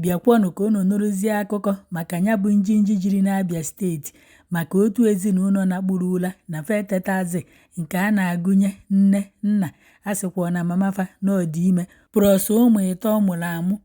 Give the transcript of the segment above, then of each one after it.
Bịakwanụ ka unu nụrụzie akụkọ maka ya bụ njinji jiri n'Abia Steeti maka otu ezinụlọ nakpuru ụla na fa etetazi nke a na-agụnye nne, nna, a sịkwa na mama fa na ọ dị ime plus ụmụ ịtọ ọ mụrụ amụ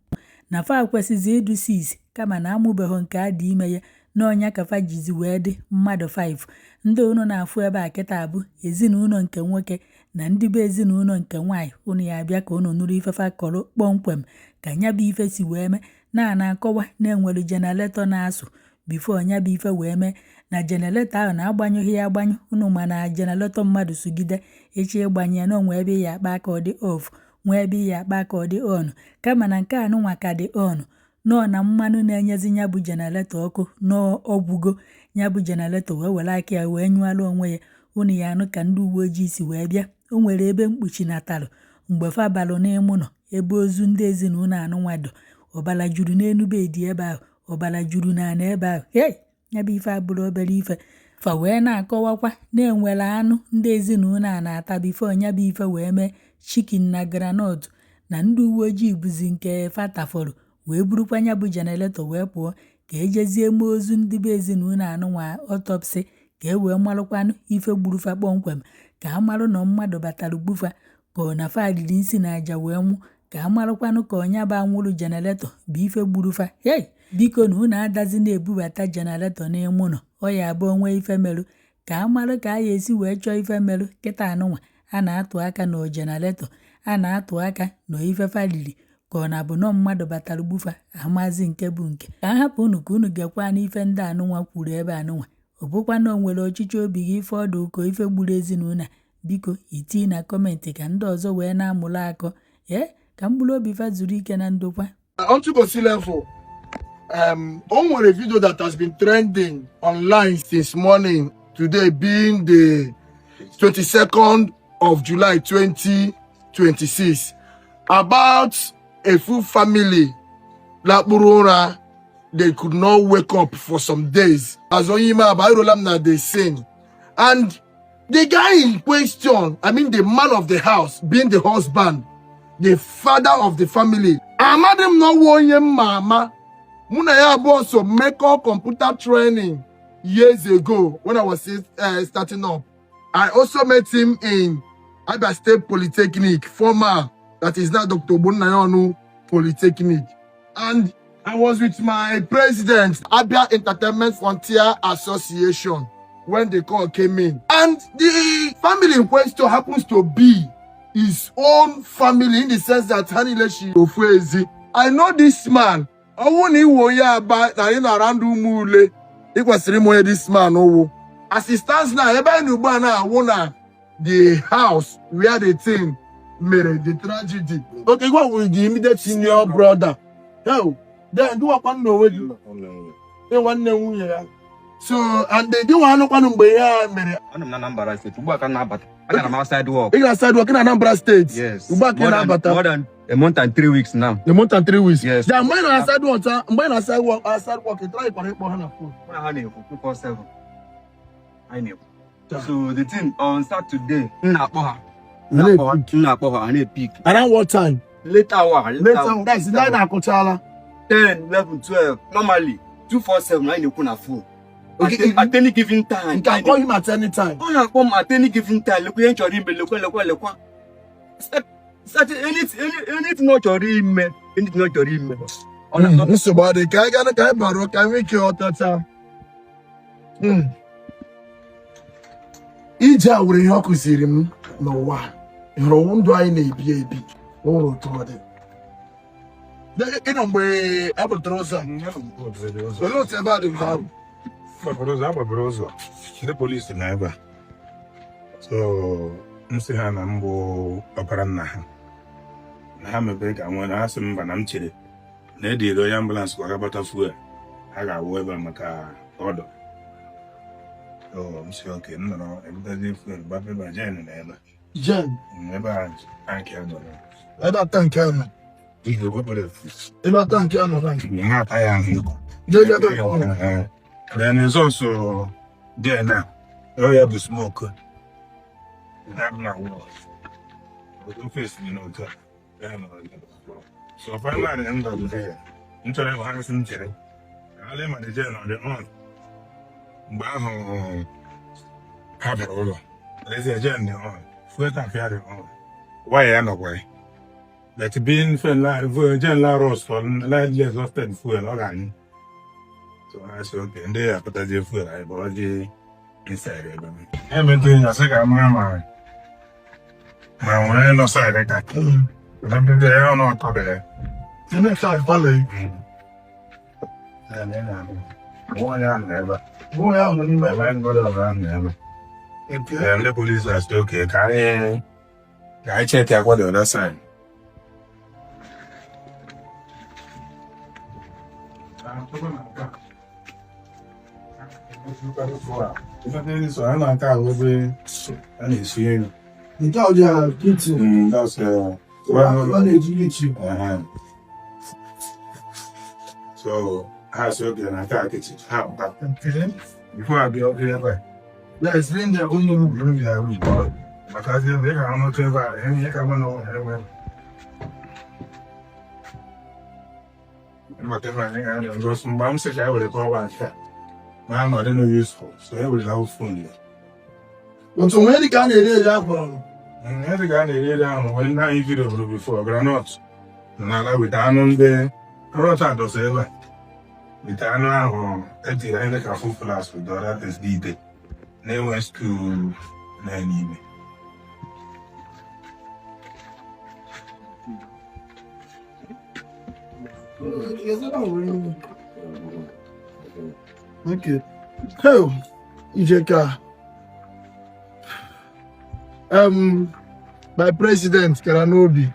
na fa kwesịzi ịdụ 6 kama na amụbeghị nke a dị ime ya na ọ nya ka fa jizi wee dị mmadụ 5. Ndị unu na-afụ ebe a kịta bụ ezinụlọ nke nwoke na ndị be ezinụlọ nke nwaanyị. Unu ya abịa ka unu nụrụ ife fa kọrọ kpọmkwem ka nya bụ ife si wee mee na a na-akọwa na enwere generator na-asụ before nya bụ ife wee mee na generator ahụ na-agbanyụghị ya agbanyụ. Unu ma na generator mmadụ sugide ịchọ ịgbanye ya na onwe ebe ị ya akpa aka ọ dị off, nwee ebe ị ya akpa aka ọ dị on, kama na nke anụnwa ka dị on nọọ na mmanụ na-enyezi ya bụ generator ọkụ n'ọgwụgo ya bụ generator wee were aka ya wee nyụọla onwe ya. Unu ya anụ ka ndị uwe ojii si wee bịa. O nwere ebe mkpuchi natalụ mgbe fa balụ n'ime ụlọ ebe ozu ndị ezinụlọ anụnwa dọ. Ọbara juru n'enu bed ebe ahụ, ọbara juru n'ala ebe ahụ. Hei, ya bụ ife abụrụ obere ife. Fa wee na-akọwakwa na enwere anụ ndị ezinụlọ a na-ata before ya bụ ife wee mee, chicken na groundnut, na ndị uwe ojii bụzi nke fa tafọrọ wee burukwa ya bụ generator wee pụọ ka ejezie mee ozu ndị be ezinụlọ anụnwa autopsy ka e wee marụkwanụ ife gburu fa kpọmkwem, ka a marụ na mmadụ batara gbufa ka ọ na fa riri nsi na aja wee nwụ, ka a marụkwanụ ka ọnya bụ anwụrụ generator bụ ife gburu fa. Hei, biko na unu adazi na-ebubata generator n'ime ụlọ, ọ ya abụ onwe ife merụ ka a marụ ka a ya esi wee chọọ ife merụ. Kịta anụnwa a na-atụ aka na generator, a na-atụ aka na ife fa riri ka ọ na-abụ nọ mmadụ batara gbufa, amazi nke bụ nke. Ka a hapụ unu ka unu gekwa n'ife ndị anụnwa kwuru ebe anụnwa. Ọ bụkwa na o nwere ọchịchọ obi gị ife ọdụ ụkọ ife gburu ezinụlọ a, biko itii na comment ka ndị ọzọ wee na-amụrụ akọ ee ka mkpụrụ obi fa zuru ike na ndokwa. Unto Gosi level, o nwere video that has been trending online since morning, today being the 22nd of July 2026, about a full family lakpuru ụra, they could not wake up for some days. As onye ime Aba, eruola m na the scene, and the guy in question, I mean the man of the house, being the husband, the father of the family, amadị m na ọwụ onye mma ama. Mụ na ya abụọ so mekọ computer training years ago when I was starting up. I also met him in Abia State Polytechnic, former, that is now Dr. Ogbonnayonu Polytechnic. And I was with my president, Abia Entertainment Frontier Association, when the call came in. And the family in question happens to be his own family in the sense that ha niile shi ofu ezi. I know this man. Ọ bụrụ na iwe onye Aba na ị nọ around Ụmụule, ị kwesịrị ịma onye this man wụ. As it stands now, ebe anyị nọ ugbu a na-awụ na the house where the thing mere, the tragedy. Okay, what with the immediate senior brother? Hell, then do what nwanne onwe gị. Ị nwanne nwunye ya. So, and the gị nwa anụkwanụ mgbe ihe a mere? Anọ m na Anambra State. Ugbu a ka m na-abata. Agara m outside work. Ị gara side work na Anambra State? Yes. Ugbu a ka ị na-abata? More than a month and 3 weeks now. A month and 3 weeks? Yes. Ya mgbe ị na side work, mgbe ị na side work, ị try kwara ịkpọ ha na phone? Mụ na ha na-ekwu 247. Anyị na-ekwu. So the thing on Saturday, m na-akpọ ha. M na-akpọ ha, m na-akpọ ha, a na-epick. Around what time? Later hour. Later, that's 9 akụchala. 10, 11, 12. Normally, 247 anyị na-ekwu na phone. Okay, At any given time. You can call him at any time. Ọ na-akpọ m at any given time. Lekwa ihe m chọrọ ime, lekwa, lekwa, lekwa. Anything ọ chọrọ ime, anything ọ chọrọ ime. Ọ na- Nsogbu adị. Ka anyị gaa, ka anyị bara, ka anyị nwee ike ghọtacha. Ije a nwere ihe ọ kụziri m n'ụwa. Ị hụrụ ndụ anyị na-ebi ebi, o nwere otu ọ dị. Ịnọ mgbe a pụtara ụzọ a, olee otu ebe a dị mgbe ahụ? Agbapụrụ ụzọ, agbapụrụ ụzọ, ndị polisi na ebe a, so m sị ha na m bụ ọkpara nna ha, na ha mepere ka nwee, na ha sị mba, na m chere na ediri onye ambulance ka ọ ga-agbata fuel ha ga-awụ ebe a maka ọdọ. So m sị okay, m nọrọ ebutazie fuel gbape ebe a, gen na ebe a. Gen? Ebe a tank ya nọ. Ebe a tank a nọ? Ebe a tank a nọ na? Ha ata ya ahụ ikwu. Jee ebe a ọ nọ. Then exhaust there now. Oh yeah, the smoke. That na wall. But office, you know, that. So finally, end of the day. M chọrọ ịgwa ha sị m chere ka ha lee ma the gen ọ dị on. Mgbe ahụ ha bịara ụlọ, lezie gen dị on, fuel tank ya dị on, waya ya nọkwa ya. But being fuel la gen la rust or lightly exhausted fuel, ọ ga-anyụ. So ha sị okay, ndị ya apụtazie fuel anyị gbawazie inside ebe m emetụ ya, sị ka mara ma nwere nọ side ka ndị ya ọnụ ọtọbere. Eme Onye ahụ nọ ebe a. Onye ahụ nọ n'ime ebe. Ebe ngọdọ ahụ nọ ebe a. Okay. Ndị polisi asị okay, ka anyị check akwa the other side. So a na-aka ahụ ebe a na-esi nri. Nke a dị a kitchen. That's Ọ na-eji kitchen. So ha sị okay na nke a kitchen ha pụta. Okay. Before I bịa ọkụ ebe a. Yes, in their own room. Room ya room. Maka ị ga-ahụ n'otu ebe a, ihe ka mma na ụlọ enwe. Maka ebe anyị ga-anọ ngosi mgbe m sị ka e were power bank a, ma ha nọ dị no useful, so e werela phone ya. Otu onwe dị ka a na-eri eri akwụrụ. Ihe dị ka a na-eri eri ahụ nwere ndị anyị video bụrụ before groundnut nọ n'ala weta anụ ndị groundnut a dọsa ebe a. Weta anụ ahụ etiri anyị dịka full flask with the other things dị ite na-enwe stew na n'ime. Okay. Hey, Ijeka. My president, Karanobi.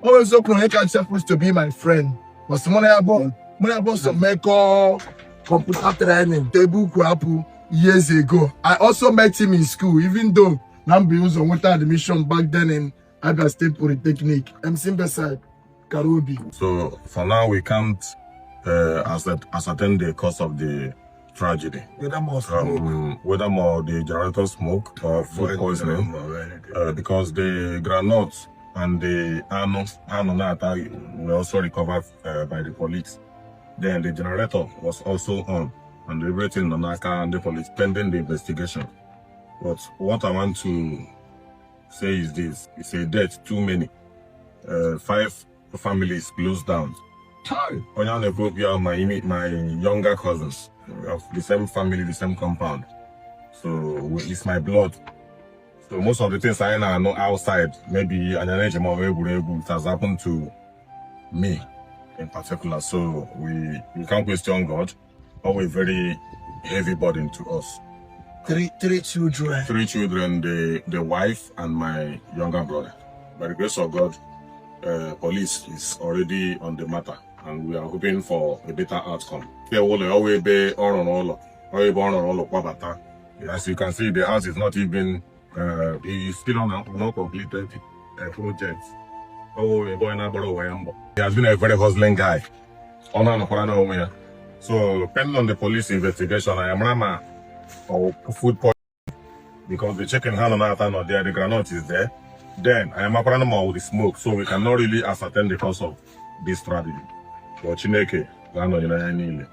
Always open onye supposed to be my friend. But mụ na ya bụ some mekọ computer training table kwapụ years ago. I also met him in school, even though na mbe ụzọ nweta admission back then in Abia State Polytechnic. MC Mbesai, Karobi. So for now, we can't ascertain the cause of the tragedy. Whether more smoke. Whether more the generator smoke or food poisoning, because the groundnuts and the anu nata were also recovered by the police. Then the generator was also on, and everything on Naka and the police pending the investigation. But what I want to say is this: it's a death too many. 5 families closed down. Onye a na-ekwu okwu ya, my younger cousins of the same family, the same compound. So it's my blood. So most of the things I know outside, maybe anya na-eche ma ọ bụ egwuregwu, it has happened to me in particular. So we can't question God. Always very heavy burden to us. Three children. 3 children, the wife and my younger brother. By the grace of God, police is already on the matter, and we are hoping for a better outcome. As you can see, the house is not even, it's still on a not completed project. He has been a very hustling guy. So, depending on the police investigation, I am Rama or food poisoning, because the chicken hand on not there, the groundnut is there. Then I am a with the smoke, so we cannot really ascertain the cause of this tragedy. But Chineke, ga-anọnyere anyị niile.